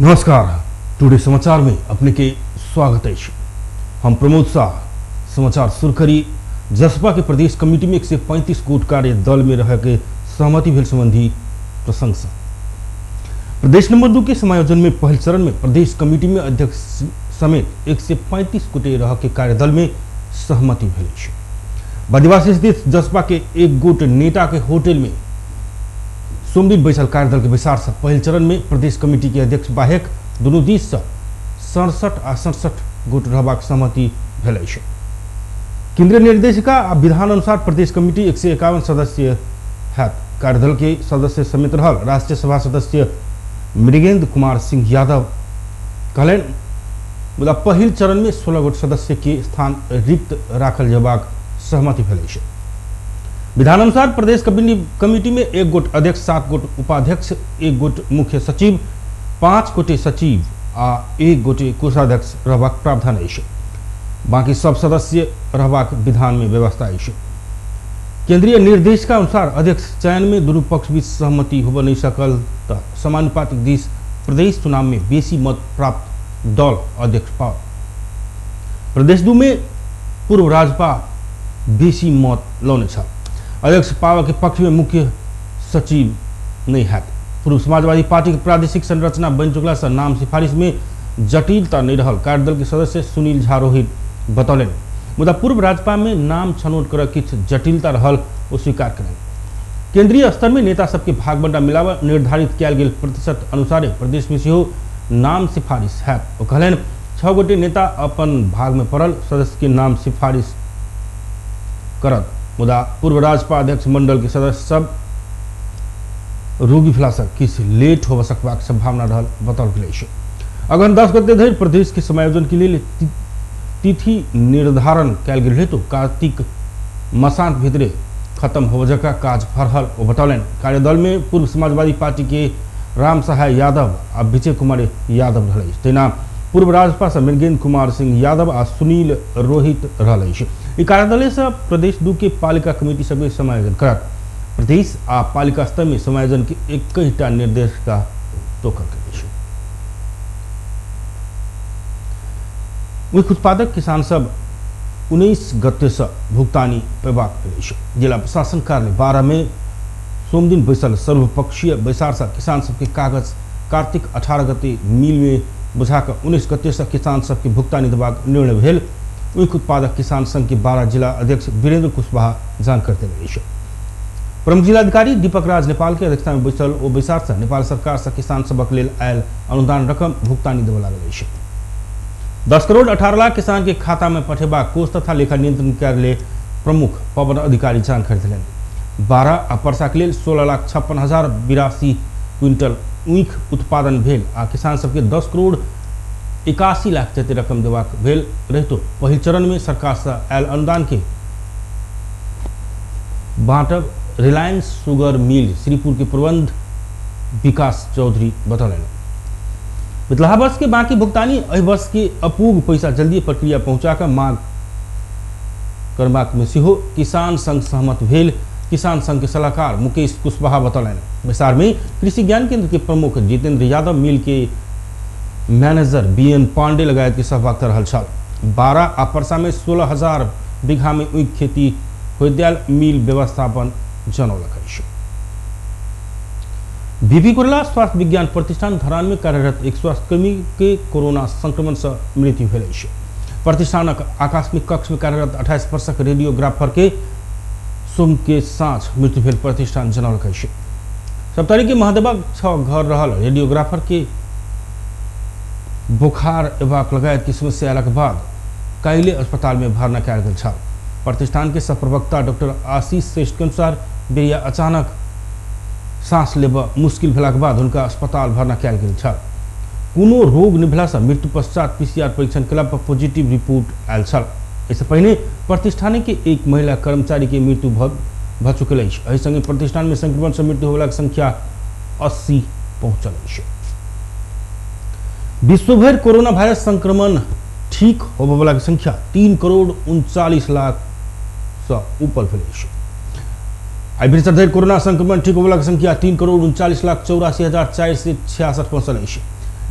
नमस्कार, टुडे समाचार में अपने के स्वागत अछि। हम प्रमोद शाह। समाचार शुरू करी जसपा के प्रदेश कमिटी में 135 गोट कार्य दल में रह के सहमति भेल संबंधी प्रसंग से। प्रदेश नंबर 2 के समायोजन में पहल चरण में प्रदेश कमिटी में अध्यक्ष समेत 135 गोटे रह के कार्यदल में सहमति भेल अछि। बदिवासी स्थित जसपा के एक गोट नेता के होटल में सोमदिन बैसल कार्यदल के बैसार से पहिल चरण में प्रदेश कमिटी के अध्यक्ष बाहेक दुनू दिस से 67 आ 67 गोट रहबाक सहमति भेल अछि। केंद्रीय निर्देशिका आ विधान अनुसार प्रदेश कमिटी 151 सदस्य हैत। कार्यदल के सदस्य समेत रहल राष्ट्रीय सभा सदस्य मृगेंद्र कुमार सिंह यादव कहलनि, मुदा पहिल चरण में 16 गोट सदस्य के स्थान रिक्त राखल जेबाक सहमति भेल अछि। विधान अनुसार प्रदेश कमिटी में 1 गोट अध्यक्ष, 7 गोट उपाध्यक्ष, 1 गोट मुख्य सचिव, 5 गोटे सचिव आ 1 गोटे कोषाध्यक्ष रहबाक प्रावधान अछि। बाकी सब सदस्य रहबाक विधान में व्यवस्था अछि। केंद्रीय निर्देशिका अनुसार अध्यक्ष चयन में दुनू पक्ष बीच सहमति होबय नहीं सकल त समानुपातिक दिस प्रदेश चुनाव में बेसी मत प्राप्त दल अध्यक्ष पाओत। प्रदेश 2 में पूर्व राजपा बेसी मत लौने छल। अध्यक्ष पावऽ के पक्ष में मुख्य सचिव नहीं हैत। पूर्व समाजवादी पार्टी के प्रादेशिक संरचना बनि चुकला से नाम सिफारिश में जटिलता नहीं रहल कार्यदल के सदस्य सुनील झा रोहित बतौलनि। मुदा पूर्व राजपा में नाम छनौट करऽ किछु जटिलता रहल ओ स्वीकार कयलनि। केंद्रीय स्तर में नेता सबके भागबंटा मिलाबऽ निर्धारित कयल गेल प्रतिशत अनुसारे प्रदेश में सेहो नाम सिफारिश हैत। ओ कहलनि, 6 गोटे नेता अपन भाग में पड़ल सदस्य के नाम सिफारिश करत। मुदा पूर्व राजपा अध्यक्ष मंडल के सदस्य सब रोगी भेला से किछु लेट होबऽ सकबाक संभावना रहल बताओल गेल अछि। अगहन 10 गते धरि प्रदेश के समायोजन के लेल तिथि निर्धारण कयल गेल हेतु कार्तिक मसांत भीतरे खत्म होबऽ जकाँ काज भऽ रहल ओ बतौलनि। कार्यदल में पूर्व समाजवादी पार्टी के राम सहाय यादव आ विजय कुमार यादव रहल अछि। तहिना पूर्व राजपा से मृगेंद्र कुमार सिंह यादव आ सुनील रोहित रहल अछि। ई कार्यदले से प्रदेश 2 के पालिका कमिटी सबके समायोजन करत। प्रदेश आ पालिका स्तर में समायोजन के 21टा निर्देशिका तोकल गेल अछि। ऊख उत्पादक किसान सब 19 गते से भुगतानी पेबाक भेल अछि। जिला प्रशासन कार्यालय 12 में सोमदिन बैसल सर्वपक्षीय बैसार से किसान सबके कागज कार्तिक 18 गते मिल में बुझा कऽ 19 गते से किसान सबके भुगतानी देबाक निर्णय भेल। ऊख उत्पादक किसान संघ के 12 जिला अध्यक्ष वीरेंद्र कुशवाहा जानकारी देने अछि। प्रमुख जिलाधिकारी दीपक राज नेपाल के अध्यक्षता में बैसल ओ बैसार से नेपाल सरकार से किसान सबक लेल आयल अनुदान रकम भुगतानी देबऽ लागल अछि। 10 करोड़ 18 लाख किसान के खाता में पठेबाक कोष तथा लेखा नियंत्रण कार्यालय प्रमुख पवन अधिकारी जानकारी देलनि। 12 आ परसा के लेल 16,56,082 क्विंटल ऊख उत्पादन भेल आ किसान सबके 10 करोड़ 81 लाख जते रकम देबाक भेल रहितो पहिल चरण में सरकार से आयल अनुदान के बांटब रिलायंस शुगर मिल श्रीपुर के प्रबंध विकास चौधरी बतौलनि। बितलाहा वर्ष के बाकी भुगतानी एहि वर्ष के अपूग पैसा जल्दी प्रक्रिया पहुंचा कऽ मांग करबाक में सेहो किसान संघ सहमत भेल किसान संघ के सलाहकार मुकेश कुशवाहा बतौलनि। बैसार में कृषि ज्ञान केंद्र के प्रमुख जितेंद्र यादव, मिल के मैनेजर बी एन पांडे लगायत के सहभागिता रहल छल। 12 आ परसा में 16,000 बीघा में ऊख खेती होइत आयल मिल व्यवस्थापन जनौलक अछि। बीपी कोइराला स्वास्थ्य विज्ञान प्रतिष्ठान धरान में कार्यरत एक स्वास्थ्यकर्मी के कोरोना संक्रमण से मृत्यु भेल अछि। प्रतिष्ठानक आकस्मिक कक्ष में कार्यरत 28 वर्षक रेडियोग्राफर के सोम के साँझ मृत्यु भेल प्रतिष्ठान जनौलक अछि। सप्तरी के महादेवक 6 घर रहल रेडियोग्राफर के बुखार एबाक लगायत के समस्या अयलाक बाद काल्हि अस्पताल में भर्ना कयल गेल छल। प्रतिष्ठान के सह प्रवक्ता डॉक्टर आशीष श्रेष्ठ के अनुसार बेरिया अचानक सांस लेबऽ मुश्किल भेलाक बाद हुनका अस्पताल भर्ना कयल गेल छल। कोनो रोग नहि भेला से मृत्यु पश्चात पीसीआर परीक्षण केला पर पॉजिटिव रिपोर्ट आयल छल। एहिसँ पहिने प्रतिष्ठान के एक महिला कर्मचारी के मृत्यु भऽ चुकल अछि। एहि संगे प्रतिष्ठान में संक्रमण से मृत्यु होबयवलाक संख्या 80 पहुंचल अछि। विश्वभरि कोरोना वायरस संक्रमण ठीक होबयवलाक संख्या 3 करोड़ 39 लाख से ऊपर भेल अछि। आइ भिनसर धरि कोरोना संक्रमण ठीक होबयवलाक संख्या 3 करोड़ 39 लाख 84 हजार 466 पहुंचल अछि।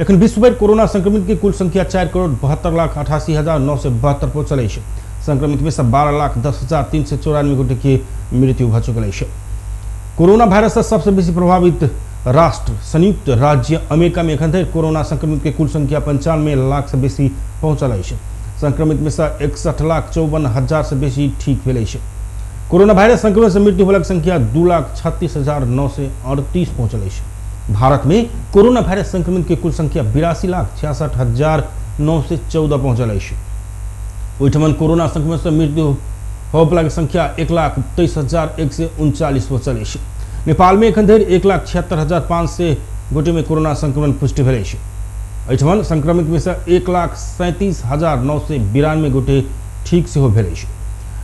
एखन विश्वभरि कोरोना संक्रमित के कुल संख्या 4,72,88,972 पहुँचल अछि। संक्रमित में से 12,10,394 गोटे के मृत्यु भऽ चुकल अछि। कोरोना वायरस से सबसे बेसी प्रभावित राष्ट्र संयुक्त राज्य अमेरिका में एखन धरि कोरोना संक्रमित के कुल संख्या 95 लाख से बेसी पहुँचल अछि। संक्रमित में से 61,54,000 से बेसी ठीक भेल अछि। कोरोना वायरस संक्रमण से मृत्यु होलक संख्या 2,36,938 पहुँचल अछि। भारत में कोरोना वायरस संक्रमित के कुल संख्या 82,66,914 पहुँचल अछि। ओहिठमन कोरोना संक्रमण से मृत्यु होबयवला के संख्या 1,23,139 पहुँचल अछि। नेपाल में एखन धरि 1,76,500 गोटे में कोरोना संक्रमण पुष्टि भेल अछि। एहिठमन संक्रमित में से 1,37,992 गोटे ठीक सेहो भेल अछि।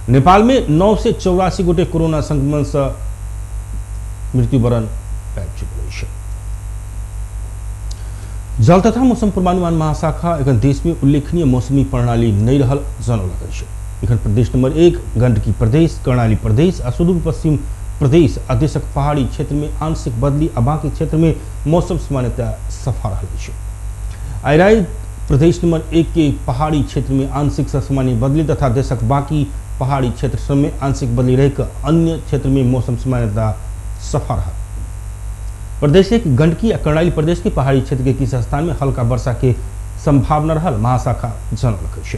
नेपाल में 984 गोटे कोरोना संक्रमण से मृत्युवरण पाबि चुकल अछि। जल तथा मौसम पूर्वानुमान महाशाखा एखन देश में उल्लेखनीय मौसमी प्रणाली नहीं रहल जनौलक अछि। एखन प्रदेश नंबर 1 गंडकी प्रदेश, कर्णाली प्रदेश आ सुदूर पश्चिम प्रदेश आ देशक पहाड़ी क्षेत्र में आंशिक बदली आ बाकी क्षेत्र में मौसम सामान्यतः सफा रहल अछि। आइ राति प्रदेश नंबर 1 के पहाड़ी क्षेत्र में आंशिक से सामान्य बदली तथा देशक बाकी पहाड़ी क्षेत्र सब में आंशिक बदली रहिकऽ अन्य क्षेत्र में मौसम सामान्यतः सफा रहत। प्रदेश के गंडकी आ कर्णाली प्रदेश के पहाड़ी क्षेत्र के किछु स्थान में हल्का वर्षा के संभावना रहल महाशाखा जनौलक अछि।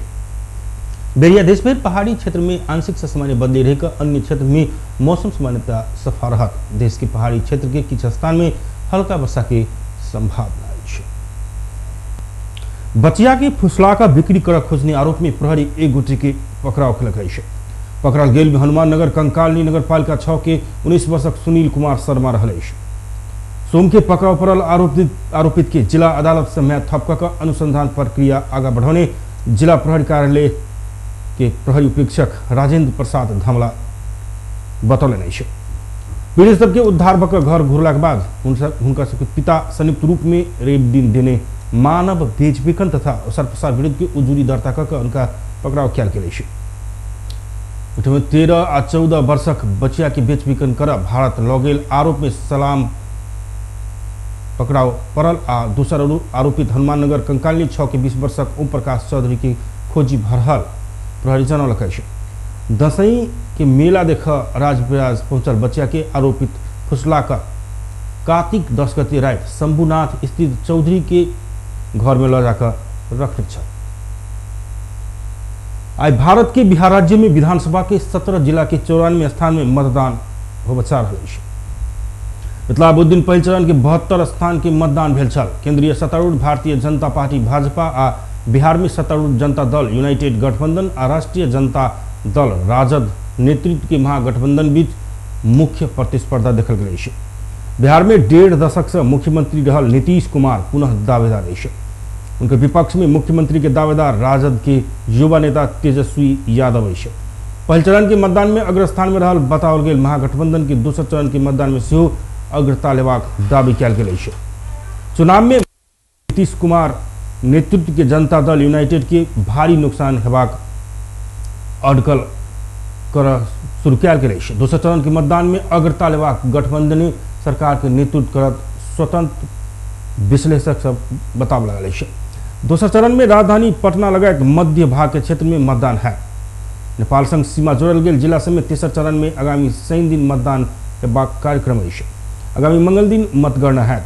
बेरिया देश भरि पहाड़ी क्षेत्र में आंशिक से सामान्य बदली रहिकऽ अन्य क्षेत्र में मौसम सामान्यतः सफा रहत। देश के पहाड़ी क्षेत्र के किछु स्थान में हल्का वर्षा के संभावना अछि। बचिया के फुसला कऽ बिक्री करऽ खोजने आरोप में प्रहरी एक गोटे के पकड़ाव केलक अछि। पकड़ल गेल हनुमान नगर कंकालिनी नगरपालिका 6 के 19 वर्षक सुनील कुमार शर्मा रहल अछि। सोम के पकड़ाव पड़ल आरोपित के जिला अदालत से म्याद थप कऽ अनुसंधान प्रक्रिया आगा बढ़ौने जिला प्रहरी कार्यालय के प्रहरी उपरीक्षक राजेंद्र प्रसाद धमला बतौलनि अछि। पीड़ित सबके उद्धार भऽ कऽ घर घुरलाक बाद हुनका सबके पिता संयुक्त रूप में रवि दिन देने मानव बेचबिखन तथा ओसार पसार विरुद्ध के उजुरी दर्ता कऽ कऽ उनका पकड़ाव कयल गेल अछि। ओहिठाम 13 आ 14 वर्षक बचिया के बेचबिखन करऽ भारत लऽ गेल आरोप में सलाम पकड़ाव पड़ल आ दोसर आरोपित हनुमाननगर कंकालिनी 6 के 20 वर्षक ओम प्रकाश चौधरी के खोजी भरहल प्रहरी जनौलक अछि। दसैँ के मेला देख राजविराज पहुँचल बचिया के आरोपित फुसला कऽ कार्तिक 10 गते राति शंभुनाथ स्थित चौधरी के घर में लऽ जाकऽ रखने छल। आइ भारत के बिहार राज्य में विधानसभा के 17 जिला के 94 स्थान में मतदान होबय जा रहल अछि। मिथिला बुध दिन पहिल चरण के 72 स्थान के मतदान भेल छल। केंद्रीय सत्तारूढ़ भारतीय जनता पार्टी भाजपा आ बिहार में सत्तारूढ़ जनता दल यूनाइटेड गठबंधन आ राष्ट्रीय जनता दल राजद नेतृत्व के महागठबंधन बीच मुख्य प्रतिस्पर्धा देखल गेल अछि। बिहार में 1.5 दशक से मुख्यमंत्री रहल नीतीश कुमार पुनः दावेदार अछि। उनके विपक्ष में मुख्यमंत्री के दावेदार राजद के युवा नेता तेजस्वी यादव अछि। पहिल चरण के मतदान में अग्रस्थान में रहल बताओल गेल महागठबंधन के दोसर चरण के मतदान में सेहो अग्रता लेबाक दावी कयल गेल अछि। चुनाव में नीतीश कुमार नेतृत्व के जनता दल यूनाइटेड के भारी नुकसान हेबाक अटकल करऽ शुरू कयल गेल अछि। दोसर चरण के मतदान में अग्रता लेबाक गठबंधनी सरकार के नेतृत्व करत स्वतंत्र विश्लेषक सब बताबऽ लागल अछि। दोसर चरण में राजधानी पटना लगायत मध्य भाग के क्षेत्र में मतदान है। नेपाल संग सीमा जोड़ल गेल जिला सब में तेसर चरण में आगामी शनि दिन मतदान हेबाक कार्यक्रम अछि। आगामी मंगल दिन मतगणना हैत।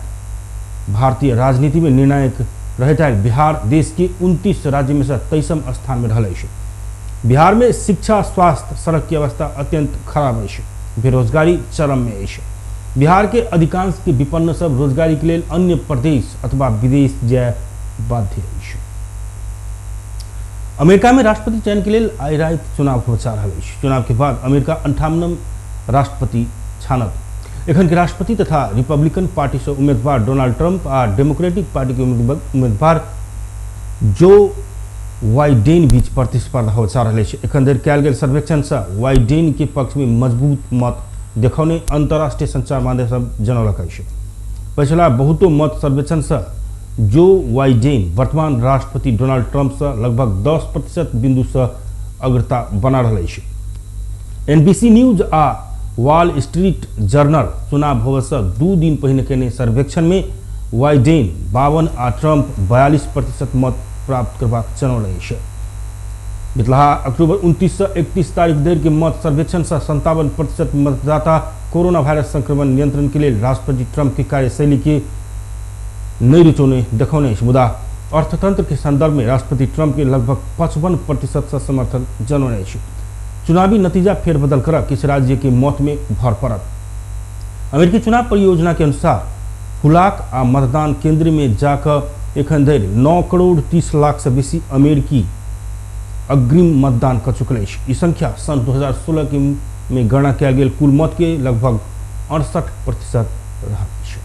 भारतीय राजनीति में निर्णायक रहैत आयल बिहार देश के 29 राज्य में से 23म स्थान में रहल अछि। बिहार में शिक्षा, स्वास्थ्य, सड़क की अवस्था अत्यंत खराब अछि। बेरोजगारी चरम में अछि। बिहार के अधिकांश के विपन्न सब रोजगारी के लेल अन्य प्रदेश अथवा विदेश जाय बाध्य अछि। अमेरिका में राष्ट्रपति चयन के लेल आइ राति चुनाव होबय जा रहल अछि। चुनाव के बाद अमेरिका 58 राष्ट्रपति छानत। एखन के राष्ट्रपति तथा रिपब्लिकन पार्टी से उम्मीदवार डोनाल्ड ट्रंप आ डेमोक्रेटिक पार्टी के उम्मीदवार जो वाइडेन बीच प्रतिस्पर्धा होबय जा रहल अछि। एखन धरि कयल गेल सर्वेक्षण से वाइडेन के पक्ष में मजबूत मत देखौने अंतर्राष्ट्रीय संचार माध्यम सब जनौलक अछि। पछिला बहुतो मत सर्वेक्षण से जो वाइडेन वर्तमान राष्ट्रपति डोनाल्ड ट्रंप से लगभग 10% बिंदु से अग्रता बना रहल अछि। एनबीसी न्यूज आ वॉल स्ट्रीट जर्नल चुनाव होबय से 2 दिन पहिने केने सर्वेक्षण में वाइडेन 52 आ ट्रंप 42% मत प्राप्त करबाक जनौलनि अछि। बितलाहा अक्टूबर 29 से 31 तारीख धरि के मत सर्वेक्षण से 57% मतदाता कोरोना वायरस संक्रमण नियंत्रण के लेल राष्ट्रपति ट्रंप के कार्यशैली के नहि रुचौने देखौने अछि। मुदा अर्थतंत्र के संदर्भ में राष्ट्रपति ट्रंप के लगभग 55% से समर्थन जनौने अछि। चुनावी नतीजा फेरबदल कर किछु राज्य के मत में भर पड़त। अमेरिकी चुनाव परियोजना के अनुसार हुलाक आ मतदान केंद्र में जाकर एखन धरि 9 करोड़ 30 लाख से बेसी अमेरिकी अग्रिम मतदान कर चुकल अछि। ई संख्या सन 2016 के में गणना कयल गेल कुल मत के लगभग 68% रहल अछि।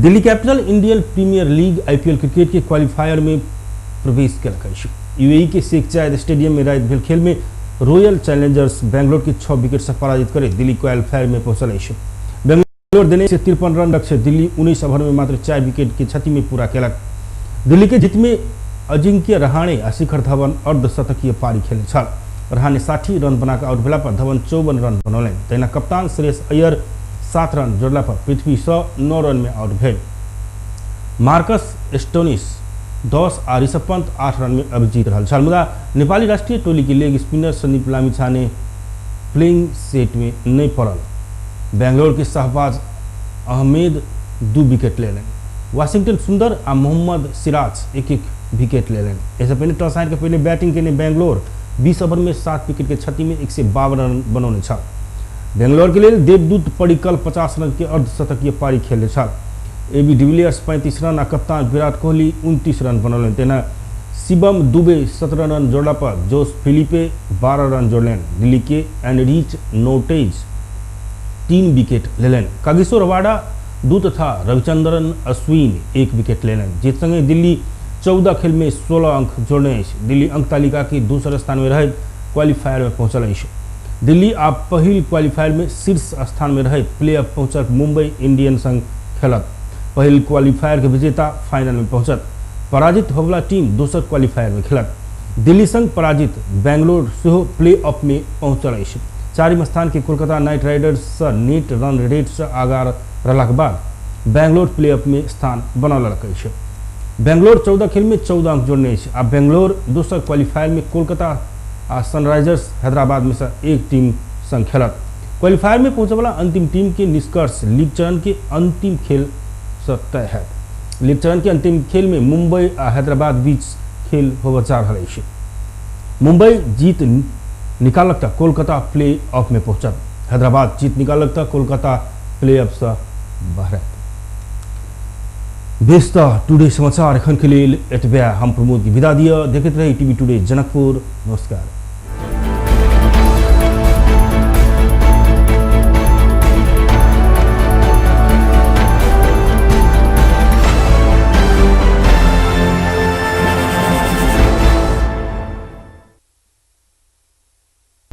Delhi Capital Indian Premier League IPL cricket के क्वालिफायर में प्रवेश केलक अछि। यूएई के शेख जायद स्टेडियम में राति भेल खेल में रॉयल चैलेंजर्स बेंगलोर के 6 विकेट से पराजित करे दिल्ली क्वालिफायर में पहुंचल अछि। बेंगलोर देने से 53 रन लक्ष्य दिल्ली 19 ओवर में मात्र 4 विकेट के क्षति में पूरा केलक। दिल्ली के जीत में अजिंक्य रहाणे आ शिखर धवन अर्धशतकीय पारी खेलने छल। रहाणे 60 रन बनाकर आउट भेला पर धवन 54 रन बनौलनि। तहिना कप्तान श्रेयस अय्यर 7 रन जोड़ला पर पृथ्वी शॉ 9 रन में आउट भेल। मार्कस स्टोनिस 10 आ ऋषभ पंत 8 रन में अभिजीत रहल छल। मुदा नेपाली राष्ट्रीय टोली के leg spinner Sandeep Lamichhane playing set में नहीं पड़ल। बेंगलोर के शहबाज अहमेद 2 विकेट लेलनि। वाशिंगटन सुंदर आ मोहम्मद सिराज 1-1 विकेट लेलनि। एहिसँ पहिने टॉस हारि के पहिले बैटिंग केने बेंगलोर 20 ओवर में 7 विकेट के क्षति में 152 रन बनौने छल। बेंगलोर के लेल देवदूत पडिक्कल 50 रन के अर्धशतकीय पारी खेलने छल। एबी डिविलियर्स 35 रन आ कप्तान विराट कोहली 29 रन बनौलनि। तहिना शिवम दुबे 17 रन जोड़ला पर जोस फिलिपे 12 रन जोड़लनि। दिल्ली के एनरिच नोटेज 3 विकेट लेलनि। कागिसो रबाडा 2 तथा रविचंद्रन अश्विन 1 विकेट लेलनि। जीत संगे दिल्ली 14 खेल में 16 अंक जोड़ने अछि। दिल्ली अंक तालिका के दोसर स्थान में रहैत क्वालिफायर में पहुंचल अछि। दिल्ली आब पहिल क्वालिफायर में शीर्ष स्थान में रहैत प्ले ऑफ पहुंचल मुंबई इंडियन संग खेलत। पहिल क्वालिफायर के विजेता फाइनल में पहुंचत। पराजित होबला टीम दोसर क्वालिफायर में खेलत। दिल्ली संग पराजित बेंगलोर सेहो प्ले ऑफ में पहुंचल अछि। चारिम स्थान के कोलकाता नाइट राइडर्स से नेट रन रेट से आगाँ रहलाक बाद बेंगलोर प्ले ऑफ में स्थान बनौलक अछि। बेंगलोर 14 खेल में 14 अंक जोड़ने अछि आ बेंगलोर दोसर क्वालिफायर में कोलकाता आ सनराइजर्स हैदराबाद में से एक टीम संग खेलत। क्वालिफायर में पहुंचेवाला अंतिम टीम के निष्कर्ष लीग चरण के अंतिम खेल से तय है। लीग चरण के अंतिम खेल में मुंबई आ हैदराबाद बीच खेल होबय जा रहल अछि। मुंबई जीत निकालक त कोलकाता प्ले ऑफ में पहुंचत। हैदराबाद जीत निकालक त कोलकाता प्ले ऑफ से बाहर। बेस त टुडे समाचार एखन के लेल एतबे। हम प्रमोद के विदा दिअ। देखैत रही टीवी टुडे जनकपुर। नमस्कार।